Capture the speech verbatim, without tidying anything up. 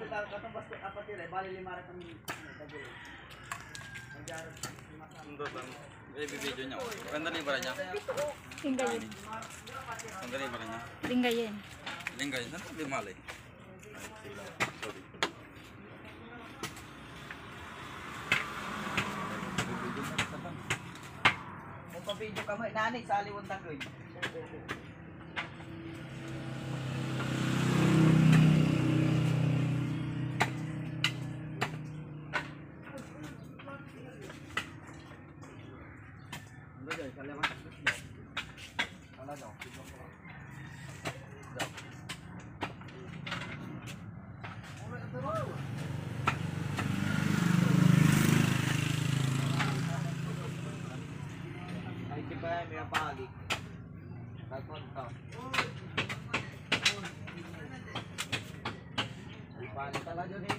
Katong basto apat ira, bali lima ra kami, ano, dagul. Ang diarag, lima sa Ang doon, may video niya. Maganda na yung bara niya. Linggayen. Maganda na yung bara niya. Linggayen. Linggayen. Saan ka bimali? Ay, sila. Sorry. Kung pa-video ka mo, inanay, sa aliwan tagoy. Ay, di ba, may balik. Nagpunta. Di ba, talaga ni?